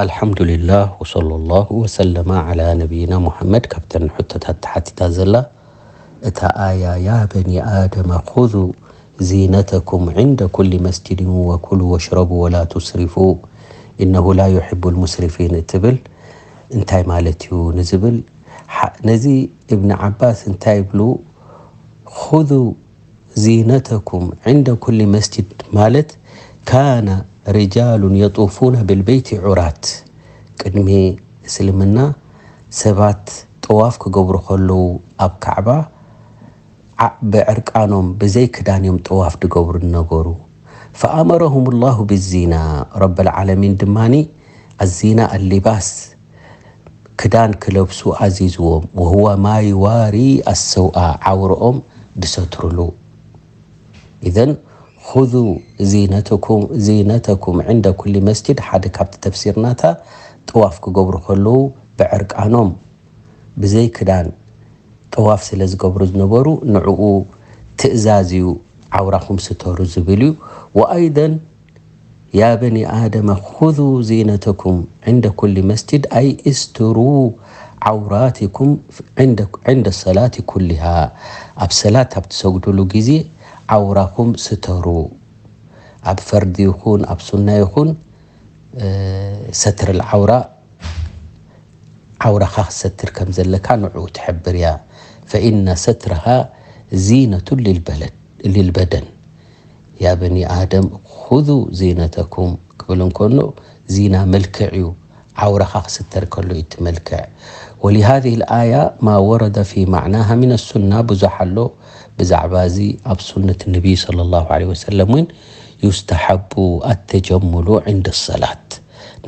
ኣልሓምዱሊላህ ወሰለላሁ ወሰለማ ዓላ ነቢይና ሙሐመድ። ካብተን ሕቶታት ተሓቲታ ዘላ እታ ኣያ፣ ያ በኒ ኣደመ ኹዙ ዚነተኩም ዕንደ ኩሊ መስጅድን ወኩሉ ወሽረቡ ወላ ቱስሪፉ ኢነሁ ላ ዩሒቡል ሙስሪፊን እትብል እንታይ ማለት እዩ ንዝብል፣ ሓ- ነዚ እብኒ ዓባስ እንታይ ይብሉ? ኹዙ ዚነተኩም ዕንደ ኩሊ መስጅድ ማለት፣ ካነ ሪጃሉን የጡፉነ ብልበይቲ ዑራት። ቅድሚ እስልምና ሰባት ጠዋፍ ክገብሩ ከለዉ ኣብ ካዕባ ዓ- ብዕርቃኖም ብዘይ ክዳን እዮም ጠዋፍ ድገብሩ ዝነበሩ። ፈኣመረሁም ላሁ ብዚና፣ ረበል ዓለሚን ድማኒ ኣዚና ኣሊባስ ክዳን ክለብሱ ኣዚዝዎም። ወሁወ ማ ይዋሪ ኣሰውኣ፣ ዓውረኦም ድሰትርሉ። ኢዘን ኹዙ ዚነተኩም ዚነተኩም ዕንደ ኩሊ መስጅድ፣ ሓደ ካብቲ ተፍሲርናታ፣ ጠዋፍ ክገብሩ ከለዉ ብዕርቃኖም ብዘይ ክዳን ጠዋፍ ስለ ዝገብሩ ዝነበሩ፣ ንዕኡ ትእዛዝ እዩ፣ ዓውራኹም ስተሩ ዝብል እዩ። ወኣይደን ያ በኒ ኣደመ ኹዙ ዚነተኩም ዕንደ ኩሊ መስጅድ፣ ኣይ እስትሩ ዓውራቲኩም ዕንደ ሰላት ኩሊሃ፣ ኣብ ሰላት ኣብ ትሰግዱሉ ግዜ ዓውራኹም ስተሩ። ኣብ ፈርዲ ይኹን ኣብ ሱና ይኹን ሰትር ዓውራ ዓውራኻ ክሰትር ከም ዘለካ ንዕኡ ትሕብር እያ። ፈኢነ ሰትረሃ ዚነቱን ሊልበደን። ያ በኒ ኣደም ኹዙ ዚነተኩም ክብል እንከሎ ዚና መልክዕ እዩ። ዓውራኻ ክስተር ከሎ እዩ እቲ መልክዕ። ወሊሃዚህ ልኣያ ማ ወረደ ፊ ማዕናሃ ሚን ሱና ብዙሕ ኣሎ። ብዛዕባ እዚ ኣብ ሱነት ነቢይ ሰለላሁ ዐለይሂ ወሰለም እውን ዩስተሓቡ ኣተጀሙሉ ዕንደ ሰላት፣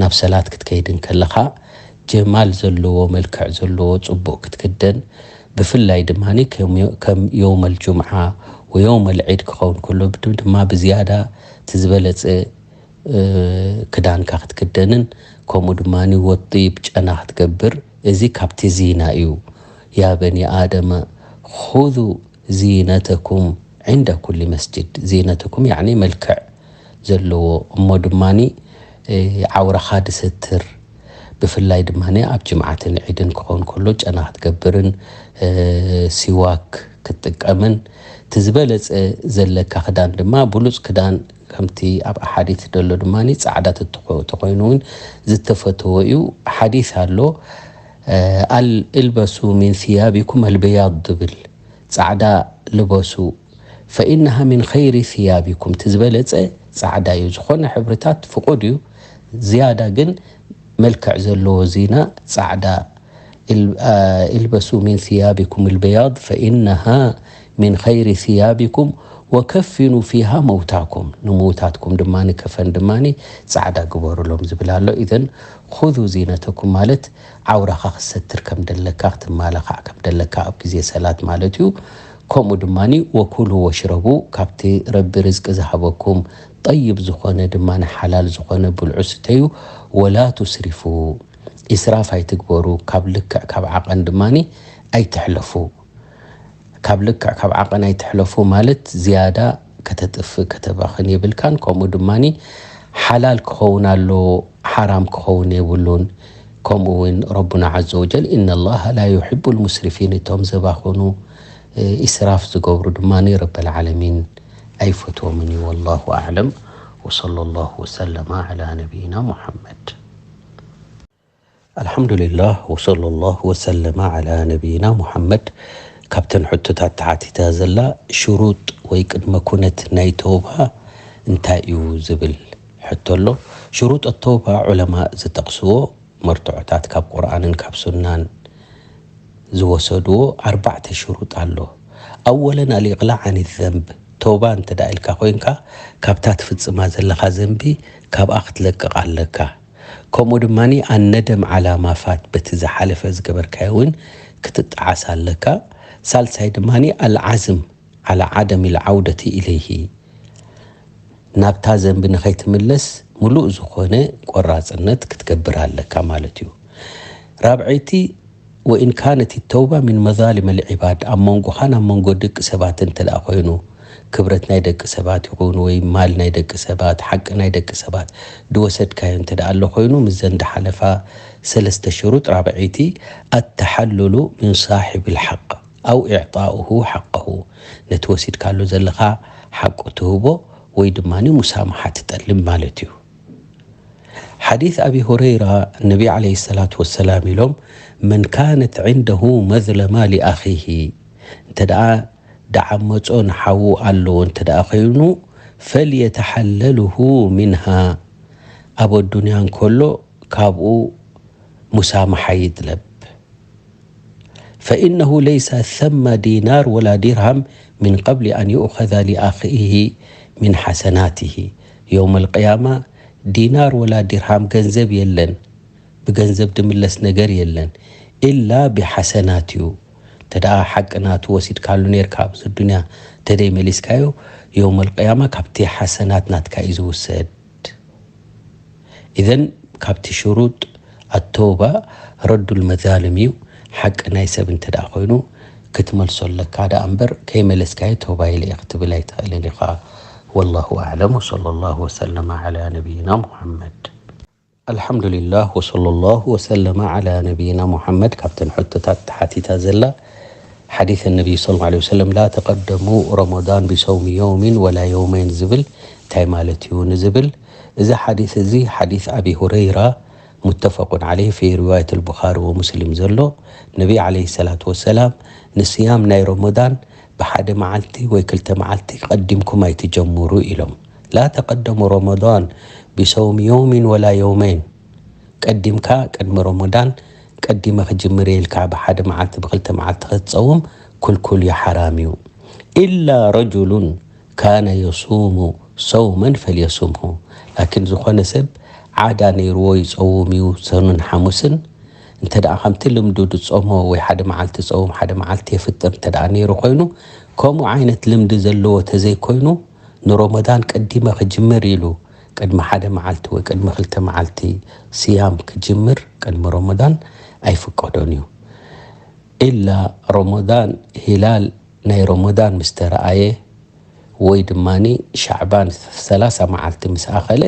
ናብ ሰላት ክትከይድ እንከለኻ ጀማል ዘለዎ፣ መልክዕ ዘለዎ፣ ጽቡቕ ክትክደን፣ ብፍላይ ድማ ከም የውመል ጁምዓ ወየውመል ዒድ ክኸውን ከሎ ድማ ብዝያዳ እቲ ዝበለጸ ክዳንካ ክትክደንን ከምኡ ድማ ወጢብ ጨና ክትገብር፣ እዚ ካብቲ ዚና እዩ። ያ በኒ ኣደመ ኹዙ ዚነተኩም ዕንደ ኩሊ መስጅድ። ዚነተኩም ያዕኒ መልክዕ ዘለዎ እሞ ድማ ዓውራኻ ድሰትር፣ ብፍላይ ድማ ኣብ ጅምዓትን ዒድን ክኸውን ከሎ ጨና ክትገብርን ሲዋክ ክትጥቀምን፣ እቲ ዝበለጸ ዘለካ ክዳን ድማ ብሉጽ ክዳን ከምቲ ኣብ ኣሓዲት ደሎ ድማ ጻዕዳ ተተኾ- ተኾይኑ እውን ዝተፈተወ እዩ። ሓዲት ኣሎ፣ ኣል እልበሱ ሚን ሲያቢኩም ኣልበያድ ዝብል፣ ጻዕዳ ልበሱ፣ ፈኢነሃ ሚን ኸይሪ ሲያቢኩም፣ እቲ ዝበለጸ ጻዕዳ እዩ። ዝኾነ ሕብርታት ፍቑድ እዩ፣ ዝያዳ ግን መልክዕ ዘለዎ ዚና ጻዕዳ። ኢልበሱ ሚን ሲያቢኩም ልበያድ ፈኢነሃ ሚን ኸይሪ ሲያቢኩም ወከፊኑ ፊሃ መውታኩም፣ ንምውታትኩም ድማ ከፈን ድማ ጻዕዳ ግበሩሎም ዝብል ኣሎ። ኢዘን ኹዙ ዚነተኩም ማለት ዓውራኻ ክሰትር ከም ደለካ፣ ክትማላኻዕ ከም ደለካ ኣብ ግዜ ሰላት ማለት እዩ። ከምኡ ድማ ወኩሉ ወሽረቡ፣ ካብቲ ረቢ ርዝቂ ዝሃበኩም ጠይብ ዝኾነ ድማ ሓላል ዝኾነ ብልዑ ስተዩ፣ ወላ ቱስሪፉ፣ ኢስራፍ ኣይትግበሩ፣ ካብ ልክዕ ካብ ዓቐን ድማ ኣይትሕለፉ። ካብ ልክዕ ካብ ዓቐን ኣይትሕለፉ ማለት ዝያዳ ከተጥፍእ ከተባኽን የብልካን። ከምኡ ድማ ሓላል ክኸውን ኣለዎ፣ ሓራም ክኸውን የብሉን። ከምኡ እውን ረቡና ዓዘ ወጀል ኢነ ላሃ ላ ዩሕቡ ልሙስሪፊን፣ እቶም ዘባኽኑ ኢስራፍ ዝገብሩ ድማ ረበል ዓለሚን ኣይፈትዎምን እዩ። ወላሁ ኣዕለም ወሰለ ላሁ ወሰለማ ዓላ ነቢይና ሙሐመድ። ኣልሓምዱሊላህ ወሰለ ላሁ ወሰለማ ዓላ ነቢይና ሙሐመድ። ካብተን ሕቶታት ተሓቲታ ዘላ ሽሩጥ ወይ ቅድመ ኩነት ናይ ተውባ እንታይ እዩ ዝብል ሕቶ ኣሎ። ሽሩጥ ተውባ ዑለማ ዝጠቕስዎ መርትዖታት ካብ ቁርኣንን ካብ ሱናን ዝወሰድዎ ኣርባዕተ ሽሩጥ ኣሎ። ኣወለን ኣልኢቕላዕ ዓን ዘንብ፣ ተውባ እንተ ደኣ ኢልካ ኮይንካ ካብታ ትፍጽማ ዘለኻ ዘንቢ ካብኣ ክትለቅቕ ኣለካ። ከምኡ ድማ ኣነደም ዓላ ማ ፋት፣ በቲ ዝሓለፈ ዝገበርካዮ እውን ክትጠዓስ ኣለካ። ሳልሳይ ድማ ኣልዓዝም ዓላ ዓደም ልዓውደቲ ኢለይሂ፣ ናብታ ዘንቢ ንኸይትምለስ ምሉእ ዝኾነ ቆራጽነት ክትገብር ኣለካ ማለት እዩ። ራብዐይቲ ወኢን ካነት ተውባ ሚን መዛሊም ልዒባድ፣ ኣብ መንጎኻን ኣብ መንጎ ደቂ ሰባት እንተ ደኣ ኮይኑ ክብረት ናይ ደቂ ሰባት ይኹን ወይ ማል ናይ ደቂ ሰባት፣ ሓቂ ናይ ደቂ ሰባት ዝወሰድካዮ እንተ ደኣ ኣሎ ኮይኑ፣ ምስዘን ዝሓለፋ ሰለስተ ሽሩጥ፣ ራብዐይቲ ኣተሓሉሉ ምን ሳሒብ ልሓቅ ኣው ኢዕጣኡሁ ሓቀሁ፣ ነቲ ወሲድካሉ ዘለኻ ሓቁ ትህቦ ወይ ድማ ሙሳማሓ ትጠልብ ማለት እዩ። ሓዲስ ኣቢ ሁረይራ፣ ነቢ ዓለይሂ ሰላቱ ወሰላም ኢሎም፣ መን ካነት ዕንደሁ መዝለማ ሊኣኺሂ፣ እንተ ደኣ ደዓመጾ ንሓዉ ኣለዎ እንተ ደኣ ኸይኑ፣ ፈልየተሓለልሁ ሚንሃ፣ ኣብ ኣዱንያ እንከሎ ካብኡ ሙሳማሓ ይጥለብ። ፈኢነሁ ለይሰ ሰመ ዲናር ወላ ዲርሃም ሚን ቀብሊ ኣን ዩእኸዘ ሊኣኺሂ ሚን ሓሰናቲሂ። የውመል ቅያማ ዲናር ወላ ዲርሃም ገንዘብ የለን፣ ብገንዘብ ድምለስ ነገር የለን፣ ኢላ ብሓሰናት እዩ። እንተ ደኣ ሓቂ ናቱ ወሲድካሉ ነይርካ ኣብዚ ዱንያ እንተደይመሊስካዮ፣ የውመል ቅያማ ካብቲ ሓሰናት ናትካ እዩ ዝውሰድ። ኢዘን ካብቲ ሽሩጥ ኣተውባ ረዱል መዛልም እዩ። ሓቂ ናይ ሰብ እንተ ደኣ ኮይኑ ክትመልሶ ኣለካ ደኣ እምበር ከይመለስካዮ ተውባ ኢለ እየ ክትብል ኣይትኽእልን ኢኻ። ወላሁ ኣዕለም ወሰለ ላሁ ወሰለመ ዓላ ነቢይና ሙሓመድ። ኣልሓምዱሊላህ ወሰለ ላሁ ወሰለመ ዓላ ነቢይና ሙሓመድ። ካብተን ሕቶታት ተሓቲታ ዘላ ሓዲስ ነቢይ ሰለላሁ ዐለይሂ ወሰለም ላ ተቀደሙ ረመዳን ቢሰውሚ የውሚን ወላ የውመይን ዝብል እንታይ ማለት እዩ ንዝብል፣ እዚ ሓዲስ እዚ ሓዲስ ኣቢ ሁረይራ ሙተፈቁን ዓለይህ ፊ ሪዋየት ልቡኻሪ ወሙስሊም ዘሎ፣ ነቢ ዓለይሂ ሰላቱ ወሰላም ንስያም ናይ ረመዳን ብሓደ መዓልቲ ወይ ክልተ መዓልቲ ቀዲምኩም ኣይትጀምሩ ኢሎም። ላ ተቀደሙ ረመዳን ቢሰውሚ የውሚን ወላ የውመይን፣ ቀዲምካ ቅድሚ ረመዳን ቀዲመ ክጅምር ኢልካ ብሓደ መዓልቲ ብክልተ መዓልቲ ክትፀውም ኩልኩል እዩ፣ ሓራም እዩ። ኢላ ረጁሉን ካነ የሱሙ ሰውመን ፈልየሱምሁ። ላኪን ዝኾነ ሰብ ዓዳ ነይርዎ ይፀውም እዩ ሰኑን ሓሙስን፣ እንተ ደኣ ከምቲ ልምዱ ድፀሞ ወይ ሓደ መዓልቲ ፀውም ሓደ መዓልቲ የፍጥር እንተ ደኣ ነይሩ ኮይኑ፣ ከምኡ ዓይነት ልምዲ ዘለዎ ተዘይኮይኑ፣ ንሮመዳን ቀዲመ ክጅምር ኢሉ ቅድሚ ሓደ መዓልቲ ወይ ቅድሚ ክልተ መዓልቲ ስያም ክጅምር ቅድሚ ሮመዳን ኣይፍቀዶን እዩ። ኢላ ሮመዳን ሂላል ናይ ሮመዳን ምስ ተረኣየ ወይ ድማ ሻዕባን ሰላሳ መዓልቲ ምስ ኣኸለ፣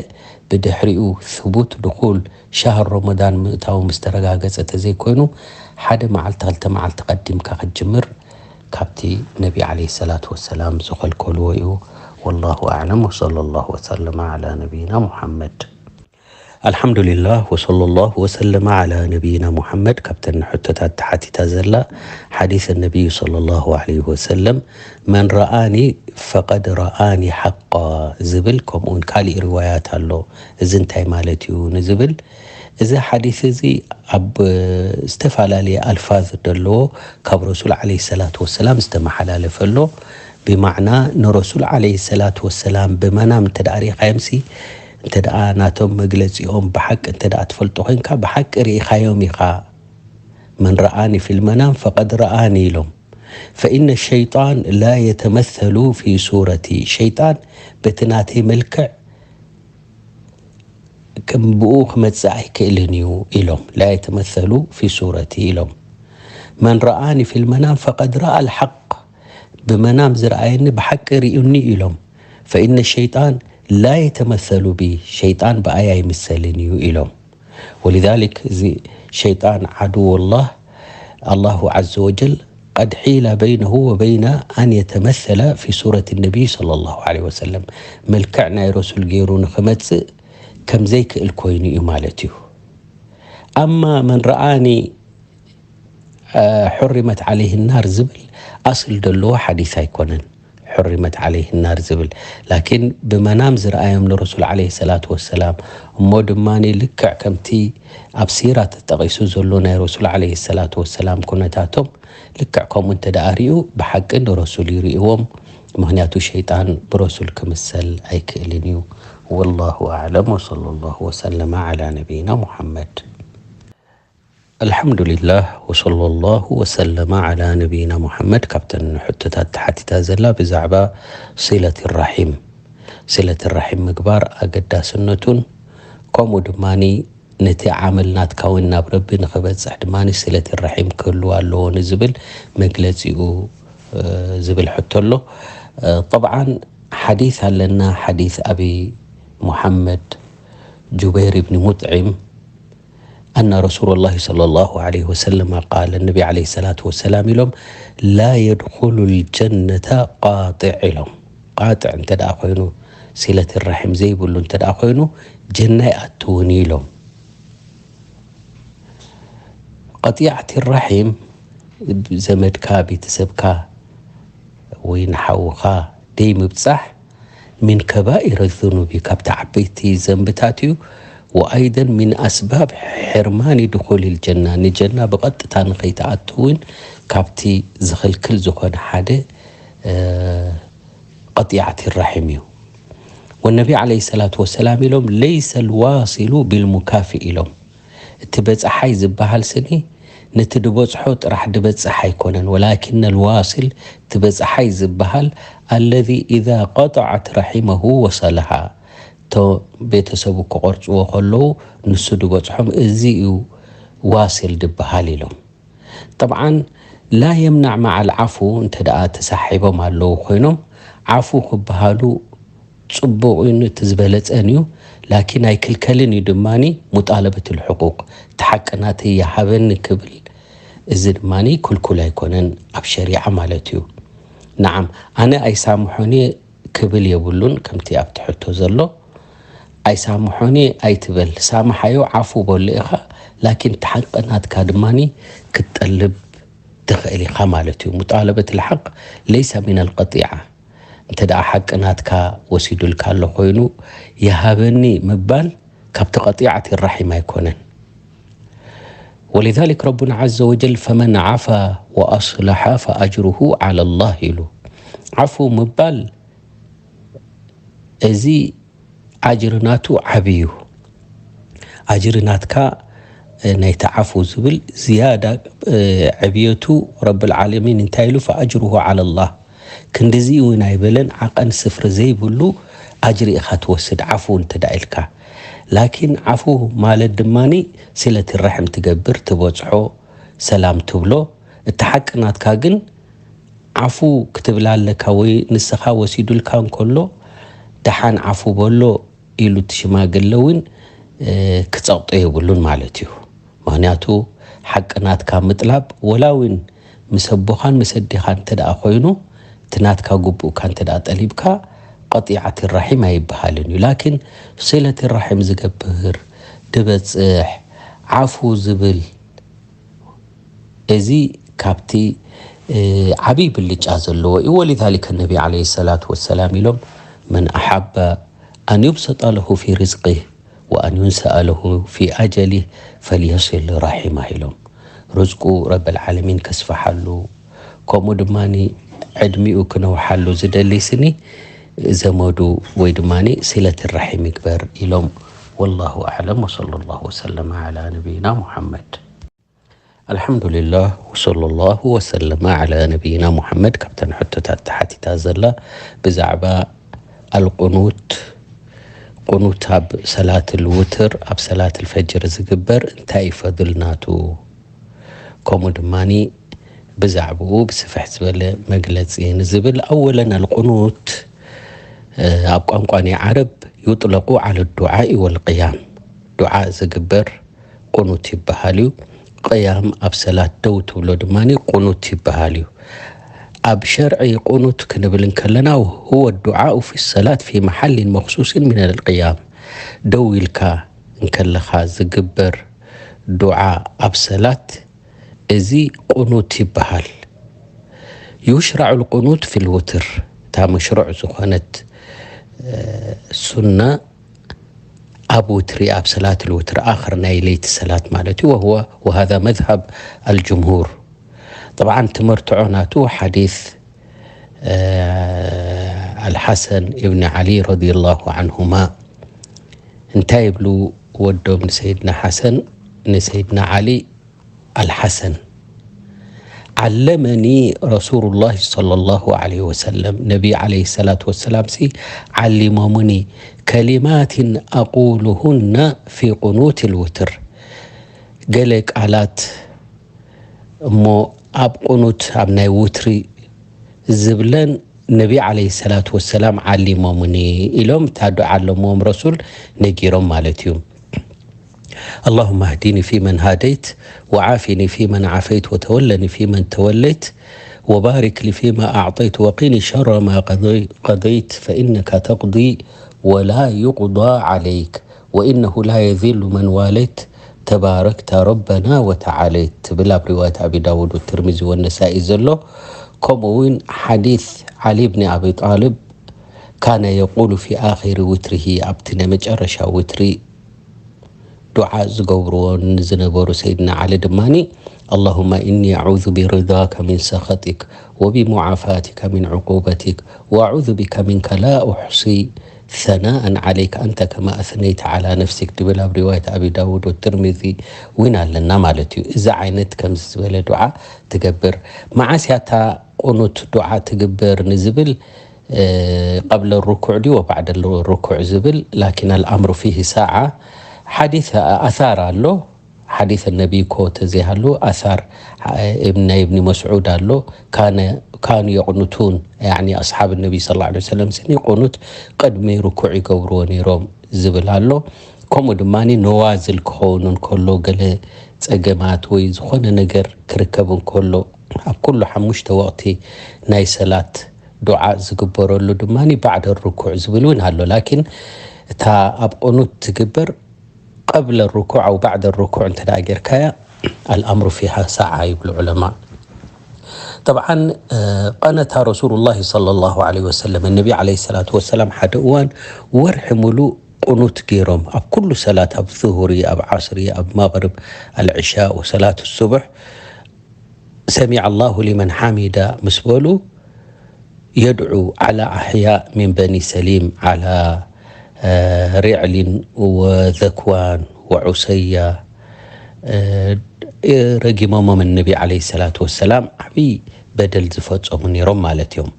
ብድሕሪኡ ስቡት ድኹል ሻህር ሮመዳን ምእታው ምስ ተረጋገጸ ተዘይኮይኑ፣ ሓደ መዓልቲ ክልተ መዓልቲ ቀዲምካ ክትጅምር ካብቲ ነቢ ዓለይሂ ሰላቱ ወሰላም ዝኸልከልዎ እዩ። ወላሁ ኣዕለም ወሰለ ላሁ ወሰለመ ዓላ ነቢይና ሙሓመድ። ኣልሓምዱሊላህ ወሰለ ላሁ ወሰለመ ዓላ ነቢይና ሙሓመድ። ካብተን ሕቶታት ተሓቲታ ዘላ ሓዲስ ነቢዩ ሰለ ላሁ ዓለይሂ ወሰለም፣ መን ረኣኒ ፈቀድ ረኣኒ ሓቃ ዝብል፣ ከምኡውን ካሊእ ሪዋያት ኣሎ። እዚ እንታይ ማለት እዩ ንዝብል፣ እዚ ሓዲስ እዚ ኣብ ዝተፈላለየ ኣልፋዝ ዘለዎ ካብ ረሱል ዓለይሂ ሰላቱ ወሰላም ዝተመሓላለፈ ኣሎ። ብማዕና ንረሱል ዓለይሂ ሰላቱ ወሰላም ብመናም እንተ ደኣ ርኢኻዮምሲ፣ እንተ ደኣ ናቶም መግለጺኦም ብሓቂ እንተ ደኣ ትፈልጦ ኮይንካ፣ ብሓቂ ርኢኻዮም ኢኻ። መን ረኣኒ ፊል መናም ፈቀድ ረኣኒ ኢሎም። ፈኢነ ሸይጣን ላ የተመሰሉ ፊ ሱረቲ፣ ሸይጣን በቲ ናተይ መልክዕ ከም ብኡ ክመጽእ ኣይክእልን እዩ ኢሎም። ላ የተመሰሉ ፊ ሱረቲ ኢሎም። መን ረኣኒ ፊል መናም ፈቀድ ረኣ ኣልሓቅ፣ ብመናም ዝረኣየኒ ብሓቂ ርዩኒ ኢሎም። ፈኢነ ሸይጣን ላ የተመሰሉ ቢ፣ ሸይጣን ብኣይ ኣይምሰልን እዩ ኢሎም። ወሊዛሊክ እዚ ሸይጣን ዓድወላህ ኣላሁ ዓዘ ወጀል ቀድ ሒላ በይነሁ ወበይነ ኣን የተመሰለ ፊ ሱረት ነቢይ ሰለላሁ ዓለይሂ ወሰለም፣ መልክዕ ናይ ረሱል ገይሩ ንኽመጽእ ከም ዘይክእል ኮይኑ እዩ ማለት እዩ። ኣማ መን ረኣኒ አ፣ ሑሪመት ዓለይህ ናር ዝብል ኣስል ዘለዎ ሓዲስ ኣይኮነን። ሑሪመት ዓለይህ ናር ዝብል ላኪን ብመናም ዝረኣዮም ንረሱል ዓለይሂ ሰላቱ ወሰላም፣ እሞ ድማ ልክዕ ከምቲ ኣብ ሲራ ተጠቒሱ ዘሎ ናይ ረሱል ዓለይሂ ሰላቱ ወሰላም ኩነታቶም ልክዕ ከምኡ እንተ ደኣ ሪኡ፣ ብሓቂ ንረሱል ይርእዎም። ምኽንያቱ ሸይጣን ብረሱል ክምሰል ኣይክእልን እዩ። ወላሁ ኣዕለም ወሰለ ላሁ ወሰለመ ዓላ ነቢይና ሙሓመድ። ኣልሓምዱሊላህ ወሰለ ላሁ ወሰለመ ዓላ ነቢይና ሙሓመድ። ካብተን ሕቶታት ተሓቲታ ዘላ ብዛዕባ ሲለት ራሒም፣ ሲለት ራሒም ምግባር ኣገዳስነቱን ከምኡ ድማ ነቲ ዓመል ናትካ እውን ናብ ረቢ ንኽበጽሕ ድማ ሲለት ራሒም ክህልው ኣለዎ ንዝብል መግለጺኡ፣ እ፣ ዝብል ሕቶ ኣሎ። ጠብዓን ሓዲስ ኣለና፣ ሓዲስ ኣቢ ሙሓመድ ጁበይር ብኒ ሙጥዒም ኣነ ረሱሉላሂ ሰለላሁ ዐለይሂ ወሰለመ ቃለ፣ ነቢ ዐለይሂ ሰላቱ ወሰላም ኢሎም፣ ላ የድኹሉል ጀነተ ቃጢዕ ኢሎም። ቃጢዕ እንተ ደኣ ኮይኑ፣ ሲለት ራሒም ዘይብሉ እንተ ደኣ ኮይኑ፣ ጀና ኣይኣትውን ኢሎም። ቀጢዓት ራሒም፣ ዘመድካ፣ ቤተሰብካ ወይ ንሓውኻ ደይ ምብጻሕ፣ ሚን ከባኢረ ዙኑቢ፣ ካብቲ ዓበይቲ ዘንብታት እዩ። ወኣይደን ሚን ኣስባብ ሕርማኒ ድኹሊል ጀና፣ ንጀና ብቐጥታ ንኸይትኣቱ እውን ካብቲ ዝኽልክል ዝኾነ ሓደ ቀጢዓት ራሒም እዩ። ወነቢ ዐለይሂ ሰላቱ ወሰላም ኢሎም፣ ለይሰ ልዋሲሉ ቢልሙካፊእ ኢሎም። እቲ በጻሓይ ዝበሃል ስኒ ነቲ ድበጽሖ ጥራሕ ድበጽሕ ኣይኮነን፣ ወላኪን ልዋሲል፣ እቲ በጻሓይ ዝበሃል፣ ኣለዚ ኢዛ ቀጠዐት ረሒመሁ ወሰለሃ፣ እቶ ቤተሰቡ ክቆርጽዎ ከለዉ ንሱ ድበጽሖም፣ እዚ እዩ ዋሲል ድበሃል ኢሎም። ጠብዓን ላ የምናዕ መዓል ዓፉ እንተ ደኣ ተሳሒቦም ኣለዉ ኮይኖም፣ ዓፉ ክበሃሉ ጽቡቕ እዩ፣ እቲ ዝበለጸን እዩ። ላኪን ኣይክልከልን እዩ ድማኒ፣ ሙጣለበት ልሕቁቅ፣ እቲ ሓቂ ናተይ ይሃበኒ ክብል፣ እዚ ድማኒ ክልኩል ኣይኮነን ኣብ ሸሪዓ ማለት እዩ። ነዓም፣ ኣነ ኣይሳምሖን እየ ክብል የብሉን፣ ከምቲ ኣብቲ ሕቶ ዘሎ። ኣይሳምሖን እየ ኣይትበል፣ ሳምሓዮ፣ ዓፉ በሎ ኢኻ። ላኪን እቲ ሓቂ ናትካ ድማኒ ክትጠልብ ትኽእል ኢኻ ማለት እዩ። ሙጣለበት ልሓቅ ለይሰ ሚን ኣልቀጢዓ። እንተ ደኣ ሓቂ ናትካ ወሲዱልካ ኣሎ ኮይኑ፣ ይሃበኒ ምባል ካብቲ ቀጢዓት ራሒም ኣይኮነን። ወሊዛሊክ ረቡና ዐዘ ወጀል፣ ፈመን ዓፋ ወኣስለሓ ፈኣጅሩሁ ዐለላህ ኢሉ። ዓፉ ምባል እዚ ኣጅሪ ናቱ ዓቢ እዩ። ኣጅሪ ናትካ፣ እ፣ ናይቲ ዓፉ ዝብል ዝያዳ፣ እ፣ ዕብየቱ ረብል ዓለሚን እንታይ ኢሉ? ፈኣጅሩሁ ዐለላህ። ክንድዚ እውን ኣይበለን፣ ዓቐን ስፍሪ ዘይብሉ ኣጅሪ ኢኻ ትወስድ፣ ዓፉ እንተ ደኣ ኢልካ። ላኪን ዓፉ ማለት ድማኒ፣ ሲለት ራሕም ትገብር፣ ትበጽሖ፣ ሰላም ትብሎ። እቲ ሓቂ ናትካ ግን፣ ዓፉ ክትብል ኣለካ፣ ወይ ንስኻ ወሲዱልካ እንከሎ፣ ደሓን ዓፉ በሎ ኢሉ እቲ ሽማግለ እውን፣ እ፣ ክጸቕጦ የብሉን ማለት እዩ። ምኽንያቱ፣ ሓቂ ናትካ ምጥላብ፣ ወላ እውን ምስ ኣቦኻን ምስ ኣዴኻን እንተ ደኣ ኮይኑ፣ እቲ ናትካ ግቡእካ እንተ ደኣ ጠሊብካ፣ ቀጢዓት ራሒም ኣይበሃልን እዩ። ላኪን፣ ሲለት ራሒም ዝገብር፣ ድበጽሕ፣ ዓፉ ዝብል፣ እዚ ካብቲ፣ እ፣ ዓብዪ ብልጫ ዘለዎ እዩ። ወሊዛሊከ ነቢ ዐለይሂ ሰላቱ ወሰላም ኢሎም፣ መን ኣሓበ ኣን ዩብሰጠ ለሁ ፊ ሪዝቂህ ወኣን ዩንሰአ ለሁ ፊ ኣጀሊህ ፈልየሲል ራሒማህ ኢሎም። ርዝቁ ረበል ዓለሚን ከስፍሓሉ፣ ከምኡ ድማኒ ዕድሚኡ ክነውሓሉ ዝደሊ ስኒ ዘመዱ ወይ ድማኒ ሲለት ራሒም ይግበር ኢሎም። ወላሁ ኣዕለም ወሰለላሁ ወሰለመ ዐላ ነቢይና ሙሐመድ። ኣልሓምዱሊላህ ወሰለላሁ ወሰለመ ዐላ ነቢይና ሙሐመድ። ካብተን ሕቶታት ተሓቲታ ዘላ ብዛዕባ ኣልቁኑት፣ ቁኑት ኣብ ሰላት ልውትር፣ ኣብ ሰላት ልፈጅር ዝግበር እንታይ እዩ ፈድል ናቱ? ከምኡ ድማኒ ብዛዕባኡ ብስፍሕ ዝበለ መግለጺ ንዝብል፣ ኣወለን ኣልቁኑት፣ እ፣ ኣብ ቋንቋ ናይ ዓረብ ዩጥለቁ ዓለ ዱዓኢ ወልቅያም፣ ዱዓ ዝግበር ቁኑት ይበሃል እዩ። ቅያም ኣብ ሰላት ደው ትብሎ ድማ ቁኑት ይበሃል እዩ። ኣብ ሸርዒ ቁኑት ክንብል እንከለና፣ هو الدعاء في الصلاة في محل مخصوص من القيام، ደው ኢልካ እንከለኻ ዝግበር ዱዓ ኣብ ሰላት፣ እዚ ቁኑት ይበሃል። يشرع القنوت في الوتر، እታ መሽሩዕ ዝኾነት፣ እ፣ ሱና ኣብ ውትሪ፣ ኣብ ሰላት ልውትር፣ ኣኽር ናይ ለይቲ ሰላት ማለት እዩ። وهو، وهذا مذهب الجمهور። ጠብዓን ትመርትዖ ናቱ ሓዲስ፣ እ፣ ኣልሓሰን እብኒ ዓሊ ረዲየላሁ ዓንሁማ እንታይ ይብሉ ወዶም ንሰይድና ሓሰን፣ ንሰይድና ዓሊ፣ ኣልሓሰን፣ ዓለመኒ ረሱሉላህ ሰለላሁ ዐለይሂ ወሰለም፣ ነቢ ዐለይሂ ሰላቱ ወሰላም ሲ ዓሊሞሙኒ፣ ከሊማትን ኣቁሉሁነ ፊ ቁኑት ልውትር፣ ገለ ቃላት እሞ ኣብ ቁኑት፣ ኣብ ናይ ውትሪ ዝብለን ነቢ ዓለይሂ ሰላቱ ወሰላም ዓሊሞምኒ ኢሎም እታ ዱዓ ኣለምዎም ረሱል ነጊሮም ማለት እዩ። اللهم اهدني فيمن هديت وعافني فيمن عافيت وتولني فيمن توليت وبارك لي فيما أعطيت وقني شر ما قضي- قضيت فإنك تقضي ولا يقضى عليك وإنه لا يذل من واليت تباركت ربنا وتعاليت ትብል ኣብ ሪዋየት ኣቢ ዳውድ ወትርሚዚ ወነሳኢ ዘሎ። ከምኡ እውን ሓዲስ ዓሊ ብኒ ኣቢ ጣልብ ካነ የቁሉ ፊ ኣኺሪ ውትሪሂ ኣብቲ ናይ መጨረሻ ውትሪ ዱዓ ዝገብርዎ ንዝነበሩ ሰይድና ዓሊ ድማኒ اللهم إني أعوذ برضاك من سخطك وبمعافاتك من عقوبتك وأعوذ بك منك لا أحصي ثناء عليك أنت كما أثنيت على نفسك ድብል ኣብ ሪዋየት ኣቢ ዳውድ ወትርሚዚ እውን ኣለና ማለት እዩ። እዚ ዓይነት ከምዚ ዝበለ ዱዓ ትገብር። መዓስ ያታ ቁኑት ዱዓ ትግበር ንዝብል ቀብለ ርኩዕ ድዩ ወባዕደ ርኩዕ ዝብል ላኪን ኣልኣምሩ ፊህ ሳዓ ሓዲስ ኣሳር ኣሎ። ሓዲስ ነቢ እኮ ተዘይሃሉ ኣሳር ናይ እብኒ መስዑድ ኣሎ። ካኑ የቕኑቱን ኣስሓብ ነቢ ስ ላ ሰለም ስኒ ቁኑት ቅድሚ ርኩዕ ይገብርዎ ነይሮም ዝብል ኣሎ። ከምኡ ድማ ነዋዝል ክኸውን እንከሎ ገለ ጸገማት ወይ ዝኾነ ነገር ክርከብ እንከሎ ኣብ ኩሉ ሓሙሽተ ወቕቲ ናይ ሰላት ዱዓ ዝግበረሉ ድማ ባዕደ ርኩዕ ዝብል እውን ኣሎ። ላኪን እታ ኣብ ቁኑት ትግበር ቀብለ ርኩዕ ኣው ባዕደ ርኩዕ እንተ ደኣ ጌርካያ ኣልኣምሩ ፊሃ ሳዓ ይብሉ ዑለማ። ጠብዓን ቀነታ ረሱሉላሂ ሰለላሁ ዐለይሂ ወሰለም ነቢ ዐለይሂ ሰላቱ ወሰላም ሓደ እዋን ወርሒ ሙሉእ ቁኑት ገይሮም ኣብ ኩሉ ሰላት ኣብ ዙሁሪ ኣብ ዓስሪ ኣብ መቕርብ ኣልዕሻ ወሰላት ሱቡሕ ሰሚዐ ኣላሁ ሊመን ሓሚዳ ምስ በሉ የድዑ ዓላ ኣሕያእ ሚን በኒ ሰሊም ዓላ ሪዕሊን ወዘክዋን ወዑሰያ ረጊሞሞም ነቢ ዓለይሂ ሰላቱ ወሰላም ዓብይ በደል ዝፈጸሙ ነይሮም ማለት እዮም።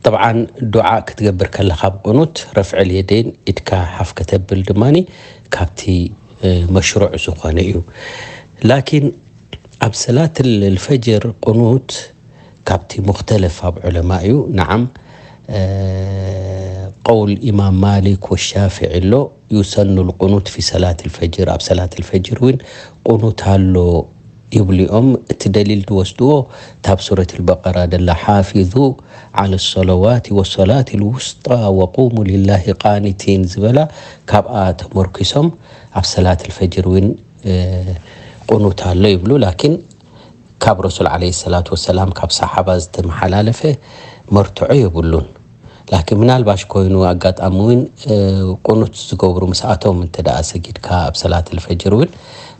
ጠብዓን ዱዓ ክትገብር ከለኻ ኣብ ቁኑት ረፍዕል የደይን ኢድካ ሓፍ ከተብል ድማ ካብቲ መሽሩዕ ዝኾነ እዩ። ላኪን ኣብ ሰላት ልፈጅር ቁኑት ካብቲ ሙክተለፍ ኣብ ዑለማ እዩ። ነዓም ቀውል ኢማም ማሊክ ወሻፍዒ ኣሎ ዩሰኑ ልቁኑት ፊ ሰላት ልፈጅር ኣብ ሰላት ልፈጅር እውን ቁኑት ኣሎ ይብሉ እዮም። እቲ ደሊል ዝወስድዎ ታብ ሱረት ልበቀራ ደላ ሓፊዙ ዓለ ሰለዋት ወሰላት ልውስጣ ወቁሙ ሊላሂ ቃኒቲን ዝበላ ካብኣ ተመርኪሶም ኣብ ሰላት ልፈጅር እውን ቁኑት ኣሎ ይብሉ። ላኪን ካብ ረሱል ዓለይሂ ሰላቱ ወሰላም ካብ ሰሓባ ዝተመሓላለፈ መርትዖ የብሉን። ላኪን ምናልባሽ ኮይኑ ኣጋጣሚ እውን ቁኑት ዝገብሩ ምስኣቶም እንተ ደኣ ሰጊድካ ኣብ ሰላት ልፈጅር እውን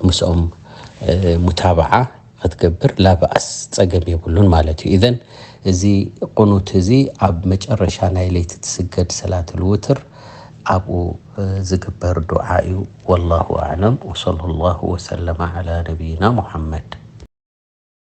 ምስኦም ሙታብዓ ክትገብር ላበኣስ ጸገም የብሉን ማለት እዩ። ኢዘን እዚ ቁኑት እዚ ኣብ መጨረሻ ናይ ለይቲ ትስገድ ሰላት ልውትር ኣብኡ ዝግበር ዱዓ እዩ። ወላሁ ኣዕለም ወሰለ ላሁ ወሰለመ ዓላ ነቢይና ሙሓመድ።